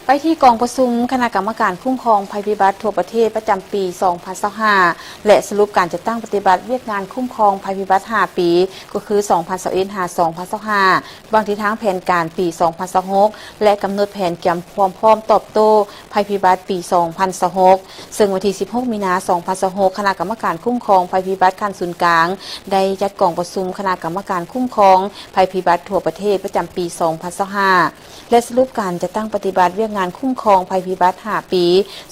ໄປທີ່ກອງປະຊຸມຄະນະກຳມະການຄຸ້ມຄອງໄພພິບັດທົ່ວປະເທດປະຈຳປີສອງພັນຊາວຫ້າ ແລະ ສະຫຼຸບການຈັດຕັ້ງປະຕິບັດວຽກງານຄຸ້ມຄອງໄພພິບັດຫ້າປີ ກໍຄື ສອງພັນຊາວເອັດ ຫາ ສອງພັນຊາວຫ້າ ວາງທິດທາງແຜນການປີສອງພັນຊາວຫົກ ແລະ ກຳນົດແຜນກຽມຄວາມພ້ອມຕອບໂຕ້ໄພພິບັດປີສອງພັນຊາວຫົກ ເຊິ່ງວັນທີສິບຫົກ ມີນາ ສອງພັນຊາວຫົກ ຄະນະກຳມະການຄຸ້ມຄອງໄພພິບັດຂັ້ນສູນກາງ ໄດ້ຈັດກອງປະຊຸມຄະນະກຳມະການຄຸ້ມຄອງໄພພິບັດທົ່ວປະເທດປະຈຳປີສອງພັນຊາວຫ້າ ແລະ ສະຫຼຸບການຈັດຕັ້ງປະຕິບັດວຽກງານຄຸ້ມຄອງໄພພິບັດຫ້າປີ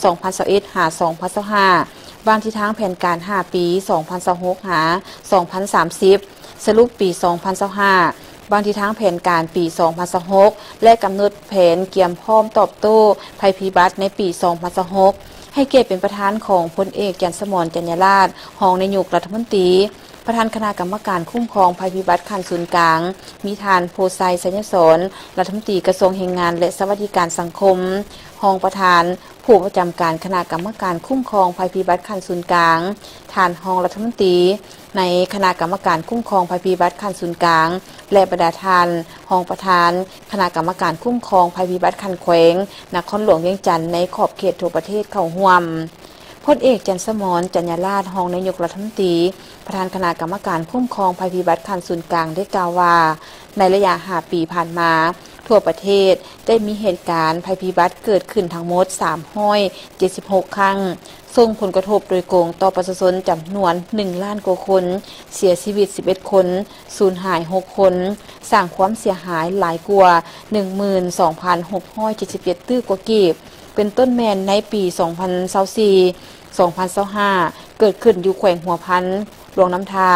ສອງພັນຊາວເອັດ ຫາ ສອງພັນຊາວຫ້າ ວາງທິດທາງແຜນການຫ້າປີ ສອງພັນຊາວຫົກ ຫາ ສອງພັນສາມສິບ ສະຫຼຸບປີສອງພັນຊາວຫ້າ ວາງທິດທາງແຜນການປີສອງພັນຊາວຫົກ ແລະ ກຳນົດແຜນກຽມພ້ອມຕອບໂຕ້ໄພພິບັດໃນປີສອງພັນຊາວຫົກ ໃຫ້ກຽດເປັນປະທານຂອງພົນເອກ ຈັນສະໝອນ ຈັນຍາລາດ ຮອງນາຍົກລັດຖະມົນຕີ, ປະທານຄະນະກຳມະການຄຸ້ມຄອງໄພພິບັດຂັ້ນສູນກາງ, ມີທ່ານ ໂພໄຊ ໄຊຍະສອນ ລັດຖະມົນຕີກະຊວງແຮງງານ ແລະ ສະຫວັດດີການສັງຄົມ, ຮອງປະທານ ຜູ້ປະຈຳການຄະນະກຳມະການຄຸ້ມຄອງໄພພິບັດຂັ້ນສູນກາງ, ທ່ານຮອງລັດຖະມົນຕີໃນຄະນະກຳມະການຄຸ້ມຄອງໄພພິບັດຂັ້ນສູນກາງ ແລະ ບັນດາທ່ານຮອງປະທານຄະນະກຳມະການຄຸ້ມຄອງໄພພິບັດຂັ້ນແຂວງນະຄອນຫຼວງວຽງຈັນ ໃນຂອບເຂດທົ່ວປະເທດເຂົ້າຮ່ວມ. ພົນເອກ ຈັນສະໝອນ ຈັນຍາລາດ ຮອງນາຍົກລັດຖະມົນຕີ, ປະທານຄະນະກຳມະການຄຸ້ມຄອງໄພພິບັດຂັ້ນສູນກາງ ໄດ້ກ່າວວ່າ ໃນໄລຍະຫ້າປີຜ່ານມາ, ທົ່ວປະເທດໄດ້ມີເຫດການໄພພິບັດເກີດຂຶ້ນທັງໝົດສາມຮ້ອຍເຈັດສິບຫົກຄັ້ງ, ສົ່ງຜົນກະທົບໂດຍກົງຕໍ່ປະຊາຊົນຈຳນວນໜຶ່ງລ້ານກວ່າຄົນ, ເສຍຊີວິດສິບເອັດຄົນ, ສູນຫາຍຫົກຄົນ, ສ້າງຄວາມເສຍຫາຍຫຼາຍກວ່າໜຶ່ງໝື່ນສອງພັນຫົກຮ້ອຍເຈັດສິບເຈັດຕື້ກວ່າກີບ, ເປັນຕົ້ນແມ່ນໃນປີສອງພັນຊາວສີ່ ສອງພັນຊາວຫ້າ ເກີດຂຶ້ນຢູ່ແຂວງຫົວພັນ, ຫຼວງນ້ຳທາ,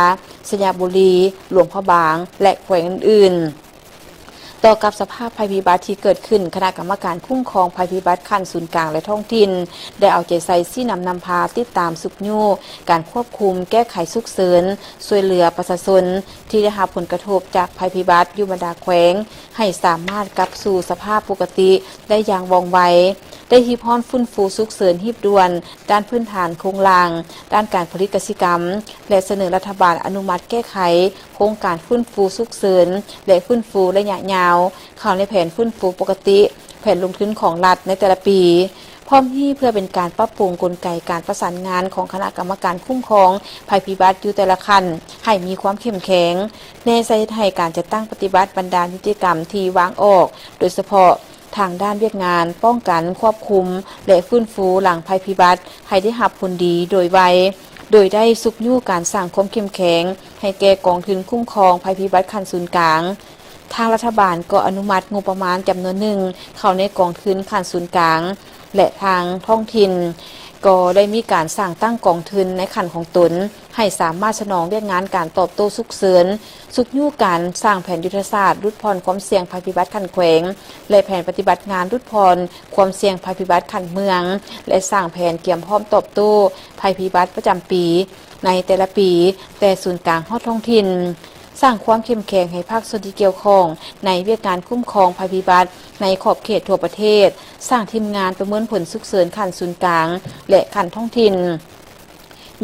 ໄຊຍະບູລີ, ຫຼວງພະບາງ ແລະ ແຂວງອື່ນໆ. ຕໍ່ກັບສະພາບໄພພິບັດທີ່ເກີດຂຶ້ນ, ຄະນະກຳມະການຄຸ້ມຄອງໄພພິບັດຂັ້ນສູນກາງ ແລະ ທ້ອງຖິ່ນ ໄດ້ເອົາໃຈໃສ່ຊີ້ນຳນຳພາ, ຕິດຕາມຊຸກຍູ້ການຄວບຄຸມ, ແກ້ໄຂສຸກເສີນ, ຊ່ວຍເຫຼືອປະຊາຊົນທີ່ໄດ້ຮັບຜົນກະທົບຈາກໄພພິບັດຢູ່ບັນດາແຂວງ ໃຫ້ສາມາດກັບສູ່ສະພາບປົກກະຕິໄດ້ຢ່າງວ່ອງໄວ, ໄດ້ຮີບຮ້ອນຟື້ນຟູສຸກເສີນຮີບດ່ວນດ້ານພື້ນຖານໂຄງລ່າງ, ດ້ານການຜະລິດກະສິກຳ ແລະ ສະເໜີລັດຖະບານອະນຸມັດແກ້ໄຂໂຄງການຟື້ນຟູສຸກເສີນ ແລະ ຟື້ນຟູໄລຍະຍາວ ເຂົ້າໃນແຜນຟື້ນຟູປົກກະຕິ, ແຜນລົງທຶນຂອງລັດໃນແຕ່ລະປີ. ພ້ອມນີ້ເພື່ອເປັນການປັບປຸງກົນໄກການປະສານງານຂອງຄະນະກຳມະການຄຸ້ມຄອງໄພພິບັດຢູ່ແຕ່ລະຂັ້ນໃຫ້ມີຄວາມເຂັ້ມແຂງ, ແນໃສ່ເຮັດໃຫ້ການຈັດຕັ້ງປະຕິບັດບັນດານິຕິກຳທີ່ວາງອອກ, ໂດຍສະເພາະທາງດ້ານວຽກງານປ້ອງກັນ, ຄວບຄຸມ ແລະ ຟື້ນຟູຫຼັງໄພພິບັດໃຫ້ໄດ້ຮັບຜົນດີໂດຍໄວ, ໂດຍໄດ້ຊຸກຍູ້ການສ້າງຄວາມເຂັ້ມແຂງໃຫ້ແກ່ກອງທຶນຄຸ້ມຄອງໄພພິບັດຂັ້ນສູນກາງ. ທາງລັດຖະບານກໍອະນຸມັດງົບປະມານຈຳນວນໜຶ່ງເຂົ້າໃນກອງທຶນຂັ້ນສູນກາງ ແລະ ທາງທ້ອງຖິ່ນກໍໄດ້ມີການສ້າງຕັ້ງກອງທຶນໃນຂັ້ນຂອງຕົນ ໃຫ້ສາມາດສະໜອງວຽກງານການຕອບໂຕ້ສຸກເສີນ, ຊຸກຍູ້ການສ້າງແຜນຍຸດທະສາດຫຼຸດຜ່ອນຄວາມສ່ຽງໄພພິບັດຂັ້ນແຂວງ ແລະ ແຜນປະຕິບັດງານຫຼຸດຜ່ອນຄວາມສ່ຽງໄພພິບັດຂັ້ນເມືອງ ແລະ ສ້າງແຜນກຽມພ້ອມຕອບໂຕ້ໄພພິບັດປະຈຳປີໃນແຕ່ລະປີ, ແຕ່ສູນກາງຮອດທ້ອງຖິ່ນ. ສ້າງຄວາມເຂັ້ມແຂງໃຫ້ພາກສ່ວນທີ່ກ່ຽວຂ້ອງໃນວຽກງານຄຸ້ມຄອງໄພພິບັດໃນຂອບເຂດທົ່ວປະເທດ, ສ້າງທີມງານປະເມີນຜົນສຸກເສີນຂັ້ນສູນກາງ ແລະ ຂັ້ນທ້ອງຖິ່ນ,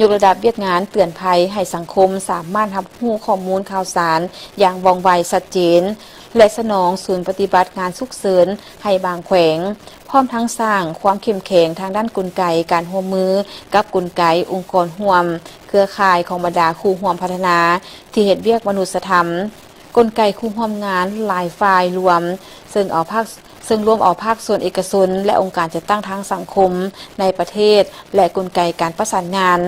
ຍົກລະດັບວຽກງານເຕືອນໄພໃຫ້ສັງຄົມສາມາດຮັບຮູ້ຂໍ້ມູນຂ່າວສານຢ່າງວ່ອງໄວ, ຊັດເຈນ ແລະ ສະໜອງສູນປະຕິບັດງານສຸກເສີນໃຫ້ບາງແຂວງ, ພ້ອມທັງສ້າງຄວາມເຂັ້ມແຂງທາງດ້ານກົນໄກການຮ່ວມມືກັບກົນໄກອົງກອນຮ່ວມ ເຄືອຂ່າຍຂອງບັນດາຄູ່ຮ່ວມພັດທະນາທີ່ເຮັດວຽກມະນຸດສະທຳ, ກົນໄກຄູ່ຮ່ວມງານຫຼາຍຝ່າຍລວມ, ເຊິ່ງເອົາພາກ ເຊິ່ງລວມເອົາພາກສ່ວນເອກະຊົນ ແລະ ອົງການຈັດຕັ້ງທາງສັງຄົມໃນປະເທດ ແລະ ກົນໄກການປະສານງານ.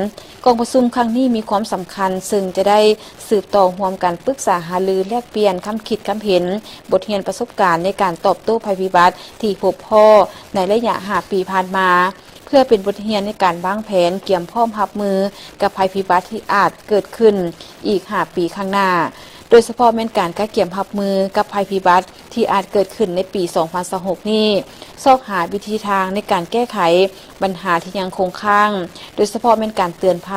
ກອງປະຊຸມຄັ້ງນີ້ມີຄວາມສຳຄັນ ເຊິ່ງຈະໄດ້ສືບຕໍ່ຮ່ວມກັນປຶກສາຫາລືແລກປ່ຽນຄຳຄິດຄຳເຫັນ, ບົດຮຽນປະສົບການໃນການຕອບໂຕ້ໄພພິບັດທີ່ພົບພໍ້ໃນໄລຍະຫ້າປີຜ່ານມາ, ເພື່ອເປັນບົດຮຽນໃນການວາງແຜນກຽມພ້ອມຮັບມືກັບໄພພິບັດທີ່ອາດເກີດຂຶ້ນອີກຫ້າປີຂ້າງໜ້າ, ໂດຍສະເພາະແມ່ນການກະກຽມຮັບມືກັບໄພພິບັດທີ່ອາດເກີດຂຶ້ນໃນປີສອງພັນຊາວຫົກນີ້, ຊອກຫາວິທີທາງໃນການແກ້ໄຂບັນຫາທີ່ຍັງຄົງຄ້າງ, ໂດຍສະເພາະແມ່ນການເຕືອນໄພ,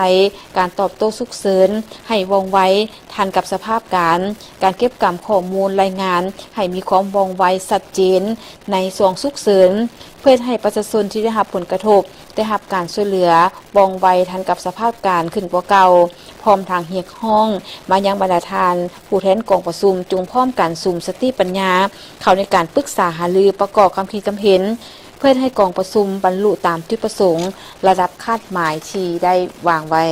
ການຕອບໂຕ້ສຸກເສີນໃຫ້ວ່ອງໄວ, ທັນກັບສະພາບການ, ການເກັບກຳຂໍ້ມູນລາຍງານໃຫ້ມີຄວາມວ່ອງໄວຊັດເຈນໃນຊ່ວງສຸກເສີນ, ເພື່ອເຮັດໃຫ້ປະຊາຊົນທີ່ໄດ້ຮັບຜົນກະທົບໄດ້ຮັບການຊ່ວຍເຫຼືອວ່ອງໄວທັນກັບສະພາບການຂຶ້ນກວ່າເກົ່າ, ພ້ອມທັງຮຽກຮ້ອງມາຍັງບັນດາທ່ານຜູ້ແທນກອງປະຊຸມ ຈົ່ງພ້ອມກັນສຸມສະຕິປັນຍາເຂົ້າໃນການປຶກສາຫາລືປະກອບຄຳຄິດຄຳເຫັນ ເພື່ອເຮັດໃຫ້ກອງປະຊຸມບັນລຸຕາມຈຸດປະສົງລະດັບຄາດໝາຍທີ່ໄດ້ວາງໄວ້.